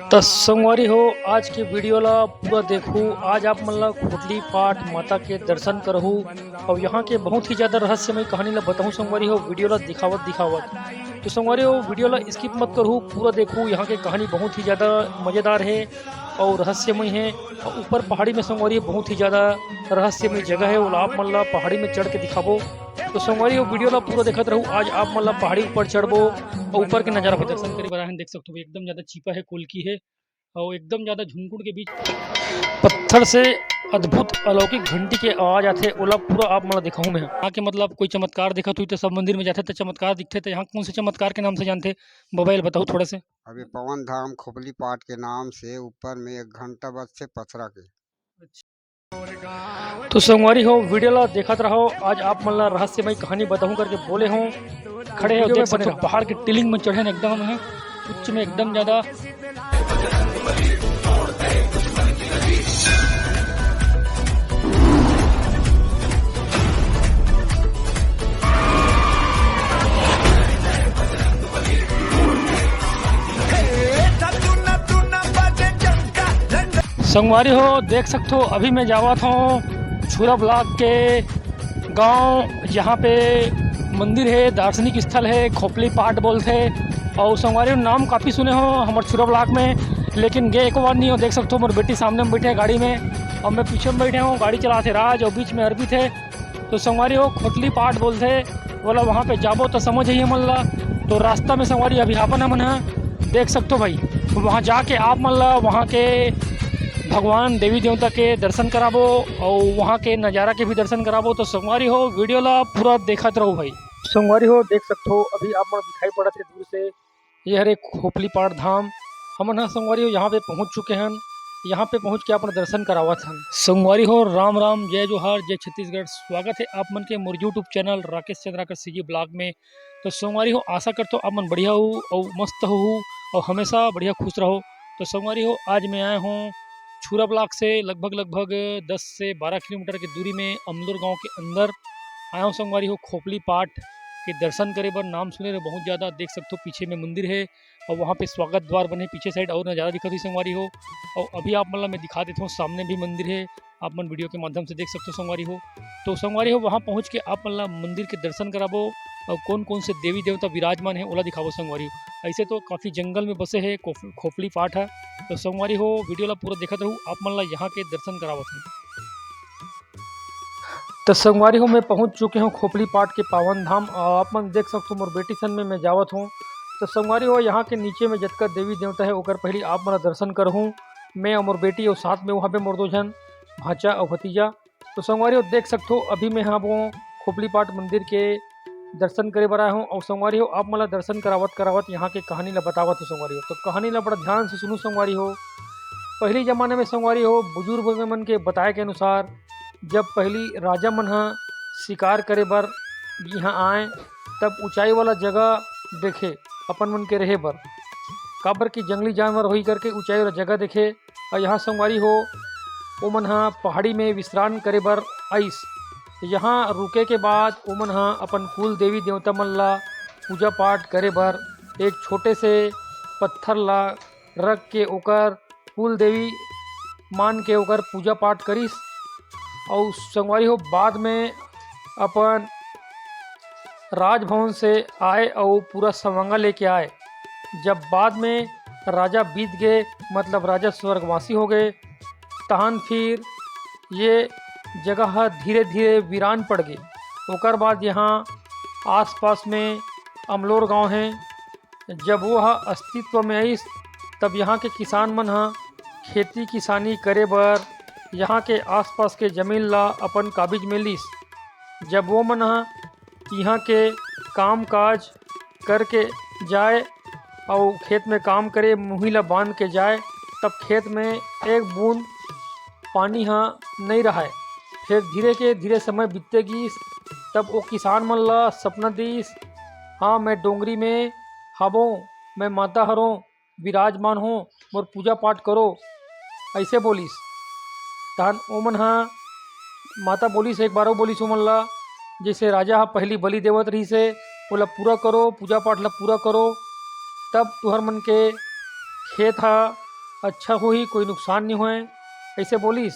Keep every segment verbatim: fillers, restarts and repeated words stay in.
त संगवारी हो, आज के वीडियो ला पूरा देखहू। आज आप मन ला खोपली पाट माता के दर्शन करहू अउ यहाँ के बहुत ही ज्यादा रहस्यमय कहानी ला बताहूँ संगवारी हो। वीडियो ला दिखावत दिखावत, तो संगवारी हो, वीडियो ला स्किप मत करहू, पूरा देखहू। यहाँ के कहानी बहुत ही ज्यादा मजेदार है अउ रहस्यमय है। अउ ऊपर पहाड़ी में संगवारी बहुत ही ज्यादा रहस्यमय जगह है, ओला आप मन ला पहाड़ी में चढ़ के दिखाबो। तो संगवारी हो, वीडियो ला पूरा देखत रहू। आज आप मन ला पहाड़ी ऊपर चढ़बो अउ ऊपर के नजारा पे दर्शन करे बर आए हन। देख सकत हो, एकदम ज्यादा चीपा है, कोलकी है अउ एकदम ज्यादा झुनकुट के बीच पत्थर से अद्भुत अलौकिक घंटी के आवाज आथे। ओला पूरा आप मन ला दिखाहूँ मैं। यहाँ के मतलब कोई चमत्कार देखत हुई तो सब मंदिर में जाथे तो चमत्कार दिखथे। तो यहाँ कौन से चमत्कार के नाम से जानथे बबा, एला बताहू थोड़ा से। अभी पवन धाम खोपली पाट के नाम से ऊपर में एक घंटा बजथे पथरा के। तो संगवारी हो, वीडियो ला देखत रहो। आज आप मन ला रहस्यमय कहानी बताहूँ करके बोले हों। खड़े हो, वीडियो देख में बने सकते हो, रहो। पहाड़ के टिलिंग में चढ़े न एकदम है, उच्च में एकदम ज्यादा। संगवारी हो, देख सकथो, अभी मैं जावत हूँ छुरा ब्लॉक के गांव, जहाँ पे मंदिर है, दार्शनिक स्थल है, खोपली पाट बोलथे। और संगवारी हो, नाम काफ़ी सुने हो हमर छुरा ब्लॉक में, लेकिन गे एको बार नहीं हो। देख सकथो, मोर बेटी सामने में बैठे है गाड़ी में, और मैं पीछे में बैठे हूँ, गाड़ी चलाथे राज और बीच में अरविंद है। तो संगवारी हो, खोपली पाट बोलथे, बोला वहाँ पे जाबो तो समझ ही मन ला। तो रास्ता में संगवारी अभी अपन हमन ह देख सकथो भाई, वहाँ जाके आप मन ला वहाँ के भगवान देवी देवता के दर्शन कराबो और वहाँ के नज़ारा के भी दर्शन कराबो। तो संगवारी हो, वीडियो ला पूरा देखत रहो भाई। संगवारी हो, देख सकथो, अभी आप मन दिखाई पड़त है दूर से, ये हरे खोपली पाट धाम। हमन ह संगवारी हो यहाँ पे पहुँच चुके हन। यहाँ पे पहुँच के अपन दर्शन करावत हन। संगवारी हो, राम राम, जय जोहार, जय छत्तीसगढ़। स्वागत है आप मन के मोर YouTube channel Rakesh Chandrakar CG blog में। तो संगवारी हो, आशा करथो आप मन बढ़िया हो और मस्त हो और हमेशा बढ़िया खुश रहो। तो संगवारी हो, आज मैं आए हूँ छुरा ब्लॉक से लगभग लगभग दस से बारह किलोमीटर के दूरी में अमलोर गांव के अंदर आया हूँ संगवारी हो, खोपली पाट के दर्शन करे बर। नाम सुने रहे बहुत ज़्यादा। देख सकथो, पीछे में मंदिर है और वहाँ पे स्वागत द्वार बने, पीछे साइड और नज़ारा दिखत ही संगवारी हो। और अभी आप मन ला मैं दिखा देता हूँ, सामने भी मंदिर है, आप मन वीडियो के माध्यम से देख सकते हो संगवारी हो। तो संगवारी हो, वहाँ पहुँच के आप मन ला मंदिर के दर्शन कराबो और कौन कौन से देवी देवता विराजमान है, ओला दिखाबो संगवारी हो। ऐसे तो काफ़ी जंगल में बसे है खोफ-, खोपली पाट है। तो संगवारी हो, वीडियो ला पूरा देखत रहू, आप मन ला यहाँ के दर्शन करावत हूँ। तो संगवारी हो, मैं पहुँच चुके हूँ खोपली पाट के पावन धाम। और आप मन देख सकते हो, मोर बेटी सन में मैं जावत हूँ। तो संगवारी हो, यहाँ के नीचे में जतका देवी देवता है, ओकर पहली आप मन ला दर्शन करहूँ। मैं और मोर बेटी और साथ में वहाँ पे मोर दो झन भांचा और भतीजा। तो संगवारी हो, देख सकथो, अभी मैं यहाँ वो खोपली पाट मंदिर के दर्शन करे बर आए हूँ। और संगवारी हो, आप मन ला दर्शन करावत करावत यहाँ के कहानी ला बतावत हूँ संगवारी हो। तो कहानी ला बड़ा ध्यान से सुनू संगवारी हो। पहली जमाने में संगवारी हो, बुजुर्ग मन के बताए के अनुसार, जब पहली राजा मन ह शिकार करे बर यहाँ आए, तब ऊंचाई वाला जगह देखे अपन मन के रहे बर, काबर कि जंगली जानवर होही करके ऊंचाई वाला जगह देखे। और यहाँ संगवारी हो, ओमन ह पहाड़ी में विश्राम करे बर आइस। यहाँ रुके के बाद ओमन ह अपन कुल देवी देवता मन ला पूजा पाठ करे बर एक छोटे से पत्थर ला रख के ओकर कुल देवी मान के ओकर पूजा पाठ करिस। और संगवारी हो, बाद में अपन राजभवन से आए और पूरा सवंगा लेके आए। जब बाद में राजा बीत गए, मतलब राजा स्वर्गवासी हो गए, तहन फिर ये जगह ह धीरे धीरे वीरान पड़ गए। ओकर बाद यहाँ आसपास में अमलोर गांव है। जब वो ह अस्तित्व में आइस, तब यहाँ के किसान मन ह खेती किसानी करे बर यहाँ के आसपास के जमीन ला अपन काबिज में लीस। जब वो मन ह इहाँ के काम काज करके जाए अउ खेत में काम करे मुही ला बांध के जाए, तब खेत में एक बूंद पानी ह नइ रहय। फिर धीरे के धीरे समय बीतते गीस, तब वो किसान मन ला सपना दीस, "हाँ, मैं डोंगरी में हावों, मैं माता हरों, विराजमान हों, मोर पूजा पाठ करो," ऐसे बोलिस। तहन ओमन ह माता बोलिस, एक बार अउ बोलिस ओमन ला, जैसे राजा ह पहली बलि देवत रहिस हे, ओला पूरा करो, पूजा पाठ ला पूरा करो, तब तुहर मन के खेत ह अच्छा होही, कोई नुकसान नहीं होए, ऐसे बोलिस।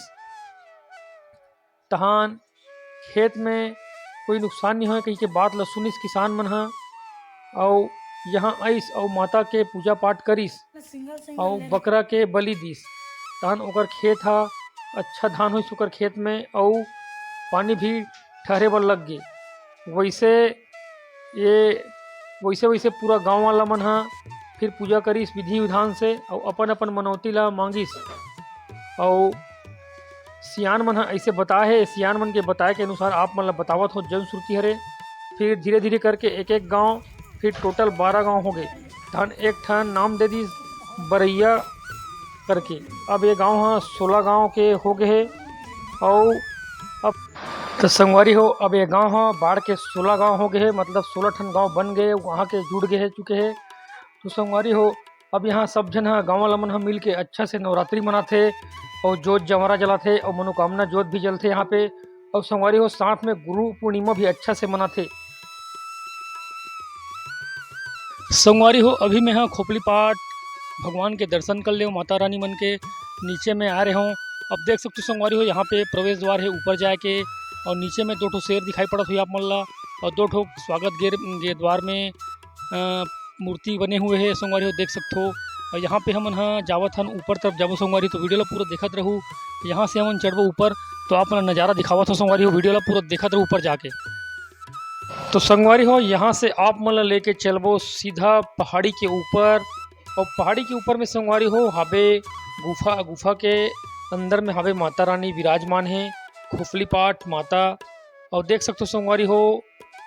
तहान खेत में कोई नुकसान नहीं होए कहिके बात ल सुनिस किसान मन ह, अउ यहाँ आइस अउ माता के पूजा पाठ करिस अउ बकरा के बलि दिस। तहान ओकर खेत ह अच्छा धान होइस ओकर खेत में, अउ पानी भी ठहरे बर लग गे। वैसे ये वैसे वैसे पूरा गांव वाला मन ह फिर पूजा करिस विधि विधान से, अउ अपन अपन मनौती ला मांगिस। अउ सियान मन ह ऐसे बताए हे, सियान मन के बताए के अनुसार आप मन ला बतावत हो जनश्रुति हरे। फिर धीरे धीरे करके एक एक गांव, फिर टोटल बारह गांव हो गए। तहन एक ठन नाम दे दिस बरैया करके। अब ये गांव ह सोलह गांव के हो गए हे। अउ अब तो संगवारी हो, अब ये गांव ह बाढ़ के सोलह गांव हो गए हे, मतलब सोलह ठन गांव बन गए, वहाँ के जुड़ गए हे, चुके हे। तो संगवारी हो, अब यहाँ सब झन ह, गांव वाला मन ह मिल के अच्छा से नवरात्रि मनाथे अउ जोत जंवारा जलाथे अउ मनोकामना जोत भी जलथे यहाँ पे। अउ संगवारी हो, साथ में गुरु पूर्णिमा भी अच्छा से मनाथे। संगवारी हो, अभी मैं ह खोपली पाट भगवान के दर्शन कर लेव, माता रानी मन के नीचे में आ रहे हों। अब देख सकते हो संगवारी हो, यहाँ पे प्रवेश द्वार है ऊपर जाए के, और नीचे में दो ठो शेर दिखाई पड़त हुई आप मन ला, और दो ठो स्वागत गेट के द्वार में अ, मूर्ति बने हुए हे संगवारी हो, देख सकथो। और यहाँ पे हमन ह जावत हन ऊपर तरफ जाबो संगवारी, तो वीडियो ला पूरा देखत रहू। यहाँ से हमन चढ़बो ऊपर, तो आप मन ला नजारा दिखावत हो संगवारी हो, वीडियो ला पूरा देखत रहू ऊपर जाके। तो संगवारी हो, यहाँ से आप मन ला लेके चलबो सीधा पहाड़ी के ऊपर। और पहाड़ी के ऊपर में संगवारी हो हाबे गुफा, गुफा के अंदर में हाबे माता रानी विराजमान हे, खोपली पाट माता। और देख सकथो संगवारी हो,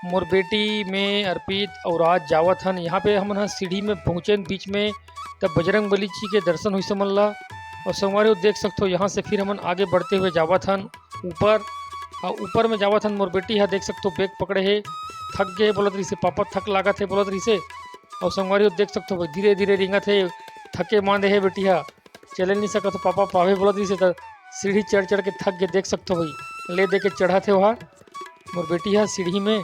मोर बेटी, मैं, अर्पित और राज जावत हन। यहाँ पे हमन ह सीढ़ी में पहुँचेन बीच में, तब बजरंग बली जी के दर्शन होइस हमन ला। और संगवारी हो देख सकथो, यहाँ से फिर हमन आगे बढ़ते हुए जावत हन ऊपर। और ऊपर में जावत हन, मोर बेटी ह देख सकथो बैग पकड़े हे, थक गे हे बोलत रहिसे, पापा थक लागत हे बोलत रहिसे। और संगवारी हो देख सकथो भाई, धीरे धीरे रेंगत हे, थके मांदे हे बेटी ह, चले नहीं सकत हो, पापा पावे बोलत रहिसे त सीढ़ी चढ़ चढ़ के थक गे, देख सकथो भाई, ले दे के चढ़त हे वहाँ। मोर बेटी ह सीढ़ी में,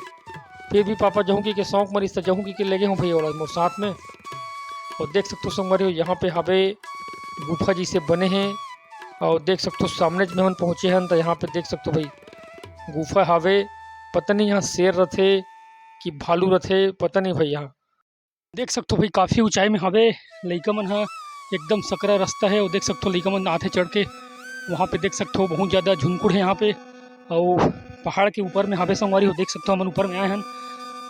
फिर भी पापा जहूँ की के शौक मरिस त जहूँ की के लेगे हूँ भैया वाला मोर साथ में। और देख सकथो संगवारी हो, यहाँ पे हाबे गुफा जैसे बने हे। और देख सकथो सामने में हमन पहुँचे हन, त यहाँ पे देख सकथो भाई गुफा हावे। पता नहीं यहाँ शेर रथे कि भालू रथे, पता नहीं भाई। यहाँ देख सकथो भाई काफ़ी ऊंचाई में हावे। लइका मन ह एकदम सकरा रास्ता है, और देख सकथो लइका मन आथे चढ़ के। वहाँ पे देख सकथो बहुत ज़्यादा झुनकुड़ है यहाँ पे, और पहाड़ के ऊपर में हावे संगवारी हो। देख सकथो हमन ऊपर में आए हन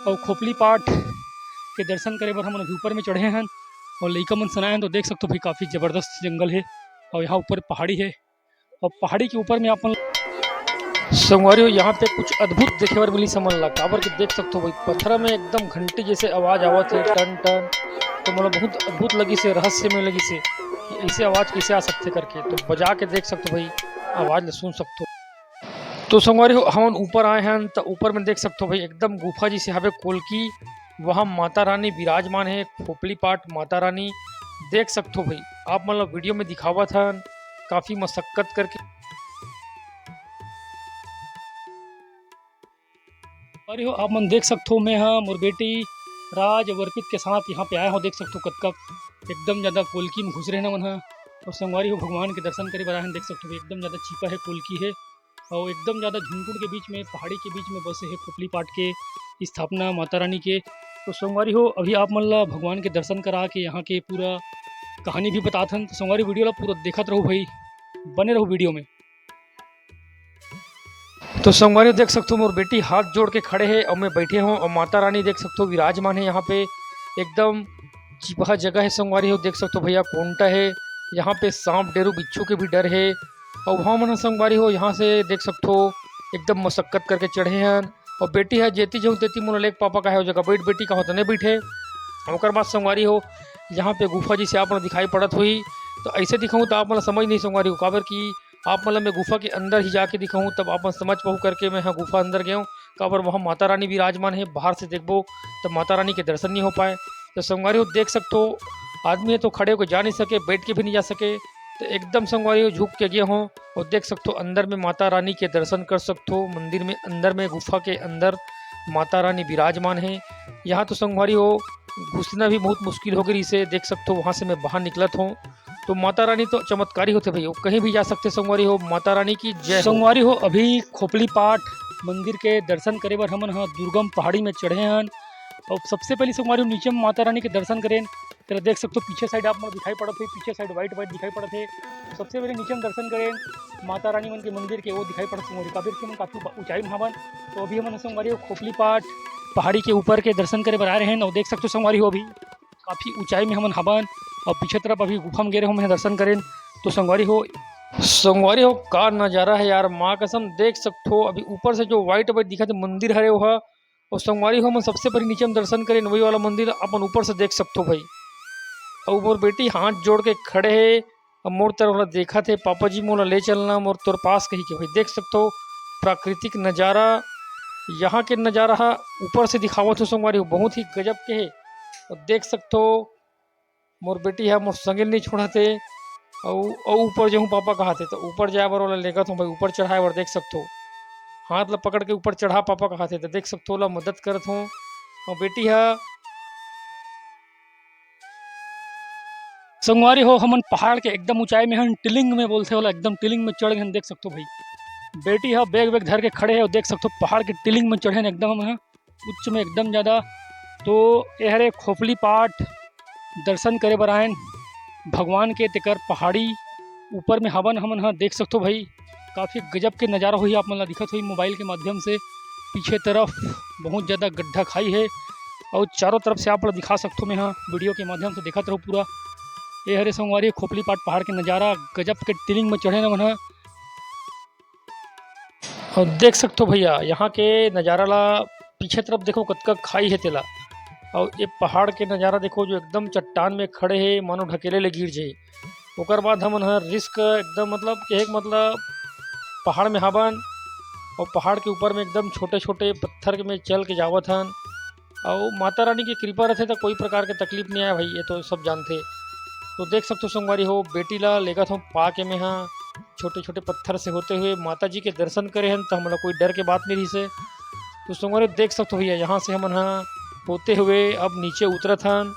और खोपली पाट के दर्शन करे बर हमन अभी ऊपर में चढ़े हन और लइका मन सनाए हन। तो देख सकथो भाई काफ़ी ज़बरदस्त जंगल है और यहाँ ऊपर पहाड़ी है और पहाड़ी के ऊपर में अपन संगवारी हो, यहाँ पे कुछ अद्भुत देखे बर मिली समन ला, काबर के देख सकथो भाई पथरा में एकदम घंटी जैसे आवाज आवत है, टन टन। तो मोला बहुत अद्भुत लगिस हे, रहस्यमय लगिस हे कि ऐसे आवाज कैसे आ सकथे करके। तो बजा के देख सकथो भाई, आवाज ल सुन सकथो। तो संगवारी हो, हमन ऊपर आए हन, त ऊपर में देख सकथो भाई, एकदम गुफा जैसे हवे कोलकी, वहाँ माता रानी विराजमान है, खोपली पाट माता रानी देख सकथो भाई। आप मन ला वीडियो में दिखावत हन, काफ़ी मशक्कत करके। अरे हो, आप मन देख सकथो, मैं ह मोर बेटी राज और अर्पित के साथ यहाँ पे आए हो। देख सकथो कतका एकदम ज़्यादा कोलकी में घुस रहे ना मन ह। और संगवारी हो, भगवान के दर्शन करे बर आए हन। देख सकथो भाई, एकदम ज़्यादा चीपा है, कोलकी है और एकदम ज़्यादा झुनकुड़ के बीच में, पहाड़ी के बीच में बसे है खोपली पाट के स्थापना माता रानी के। तो संगवारी हो, अभी आप मन ला भगवान के दर्शन करा के यहाँ के पूरा कहानी भी बतात हन। तो संगवारी, वीडियो ला पूरा देखत रहो भाई, बने रहो वीडियो में। तो संगवारी देख सकथो, मोर बेटी हाथ जोड़ के खड़े हे और मैं बैठे हूँ और माता रानी देख सकथो विराजमान है यहाँ पे। एकदम चिपहा जगह है संगवारी हो, देख सकथो भैया कोंटा है, यहाँ पे सांप डेरू बिच्छू के भी डर है। और वहाँ मन संगवारी हो, यहाँ से देख सकथो एकदम मशक्कत करके चढ़े हन। और बेटी है जेती जाऊँ तेती मोला लेके पापा कहे हो जगह बैठ बेटी कहो तो नहीं बैठे। ओकर बाद संगवारी हो, यहाँ पे गुफा जैसे आप मन दिखाई पड़त हुई, तो ऐसे दिखाऊँ तो आप मन समझ नहीं संगवारी हो, काबर कि आप मन ल मैं गुफा के अंदर ही जाके दिखाऊँ, तब आप मन समझ पाहू करके मैं ह गुफा अंदर गए हूँ। काबर वहाँ माता रानी विराजमान है, बाहर से देखबो तब माता रानी के दर्शन नहीं हो पाए। तो संगवारी हो देख सकथो, आदमी है तो खड़े होकर जा नहीं सके, बैठ के भी नहीं जा सके। तो एकदम संगवारी हो झुक के गए हों और देख सकथो अंदर में माता रानी के दर्शन कर सकथो। मंदिर में अंदर में गुफा के अंदर माता रानी विराजमान है। यहाँ तो संगवारी हो घुसना भी बहुत मुश्किल हो गई से देख सकथो। वहाँ से मैं बाहर निकलत हूँ तो माता रानी तो चमत्कारी होथे भई, वो कहीं भी जा सकथे। संगवारी हो, माता रानी की जय हो। संगवारी हो, अभी खोपली पाट मंदिर के दर्शन करे बर हमन ह दुर्गम पहाड़ी में चढ़े हन। और सबसे पहली संगवारी हो, नीचे में माता रानी के दर्शन करेन। तेला देख सकथो, पीछे साइड आप मन दिखाई पड़त हे, पीछे साइड व्हाइट व्हाइट दिखाई पड़त हे। सबसे पहले नीचे में दर्शन करेन माता रानी मन के मंदिर के, वो दिखाई पड़त संगवारी, काबर कि हमन काफी ऊंचाई में हवन। तो अभी हमन संगवारी हो खोपली पाट पहाड़ी के ऊपर के दर्शन करे बर आए रहेन। और देख सकथो संगवारी हो, अभी काफी ऊंचाई में हमन हवन और पीछे तरफ अभी गुफा में गे रहे हो, हमन दर्शन करेन। तो संगवारी हो, संगवारी हो, का नजारा है यार, माँ कसम। देख सकथो अभी ऊपर से जो व्हाइट व्हाइट दिखत हे मंदिर हरे, वो ह। और संगवारी हो, हमन सबसे पहले नीचे में दर्शन करेन, वही वाला मंदिर अपन ऊपर से देख सकथो भई। और मोर बेटी हाथ जोड़ के खड़े हे, अब मोर तरफ ला देखत हे, "पापा जी, मोला ले चलना मोर तोर पास," कही के। भई देख सकथो प्राकृतिक नजारा, यहाँ के नजारा हा ऊपर से दिखावत हो संगवारी हो, बहुत ही गजब के हे। और देख सकथो मोर बेटी हा मोर संगे नहीं छोड़त हे। अउ, अउ ऊपर जाहूँ पापा कहत हे, तो ऊपर जाए बर ओला लेगत हूँ भई, ऊपर चढ़ाए बर देख सकथो। हाथ ला पकड़ के ऊपर चढ़ा पापा कहत हे, तो देख सकथो ओला मदद करत हूँ। अउ बेटी हा संगवारी हो, हमन पहाड़ के एकदम ऊंचाई में हन, टिलिंग में बोलथे ओला, एकदम टिलिंग में चढ़ गए हन। देख सकथो भई, बेटी हा बैग वैग धर के खड़े हे, देख सकथो पहाड़ के टिलिंग में चढ़े हन एकदम हमन ह, उच्च में एकदम ज्यादा। तो ए हरे खोपली पाट दर्शन करे बर आयन भगवान के, तेकर पहाड़ी ऊपर में हवन हमन ह। देख सकथो भई, काफी गजब के नजारा होही, आप मन ला दिखत होही मोबाइल के माध्यम से। पीछे तरफ बहुत ज्यादा गड्ढा खाई हे और चारों तरफ से आप ला दिखा सकथो मैं ह, वीडियो के माध्यम से देखत रहो पूरा। ए हरे संगवारी खोपली पाट पहाड़ के नजारा, गजब के टिलिंग में चढ़े न मन ह। और देख सकथो भैया, यहाँ के नजारा ला, पीछे तरफ देखो कतका खाई हे तेला। और ये पहाड़ के नजारा देखो, जो एकदम चट्टान में खड़े हे, मानो ढकेले ले गिर जाही। ओकर बाद हमन ह रिस्क एकदम, मतलब, कहे के मतलब, पहाड़ में हावन और पहाड़ के ऊपर में एकदम छोटे-छोटे पत्थर में चल के जावत हन। और माता रानी की कृपा रहथे त कोई प्रकार के तकलीफ नहीं आए भाई, ये तो सब जानथे। तो देख सकथो संगवारी हो, बेटी ला लेगत हूँ पा के मैं ह, छोटे-छोटे पत्थर से होते हुए माता जी के दर्शन करे हन, त हमला कोई डर के बात नहीं रहिसे। तो संगवारी हो, देख सकथो भैया, यहाँ से हमन ह होते हुए अब नीचे उतरत हन,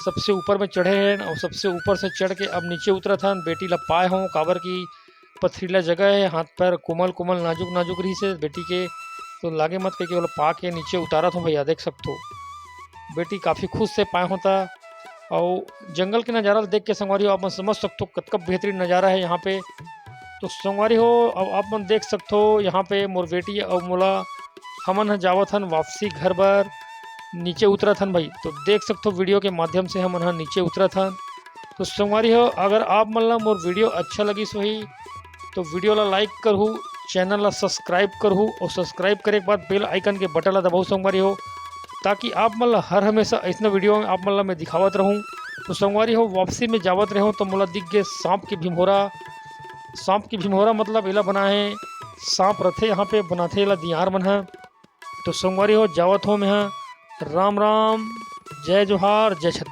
सबसे ऊपर में चढ़े हन और सबसे ऊपर से चढ़ के अब नीचे उतरत हन। बेटी ला पाए हों, काबर की पथरीला जगह हे, हाथ पैर कोमल कोमल, नाजुक नाजुक रहिसे बेटी के, तो लागे मत कहिके ओला पा के नीचे उतारत हों भैया। देख सकथो बेटी काफी खुश से पाए हों त। और जंगल के नजारा ल देख के संगवारी हो, आप मन समझ सकथो कतका बेहतरीन नजारा हे यहाँ पे। तो संगवारी हो, अब आप मन देख सकथो यहाँ पे मोर बेटी और मोला, हमन ह जावत हन वापसी घर बर, नीचे उतरत हन भाई। तो देख सकथो वीडियो के माध्यम से हमन ह नीचे उतरत हन। तो संगवारी हो, अगर आप मन ला मोर वीडियो अच्छा लगिस होही तो वीडियो ला लाइक करहू, चैनल ला सब्सक्राइब करहू और सब्सक्राइब करे के बाद बेल आइकन के बटन ला दबाहू संगवारी हो, ताकि आप मन ला हर हमेशा ऐसना वीडियो में आप मन ला मैं दिखावत रहूं। तो संगवारी हो, वापसी में जावत रहूं तो मोला दिख गे सांप के भिमोरा। सांप के भिमोरा मतलब एला बनाए हे, सांप रथे यहाँ पे बनाथे एला दियार मन ह। तो संगवारी हो, जावत हो मैं ह। राम राम, जय जोहार, जय छत्तीसगढ़।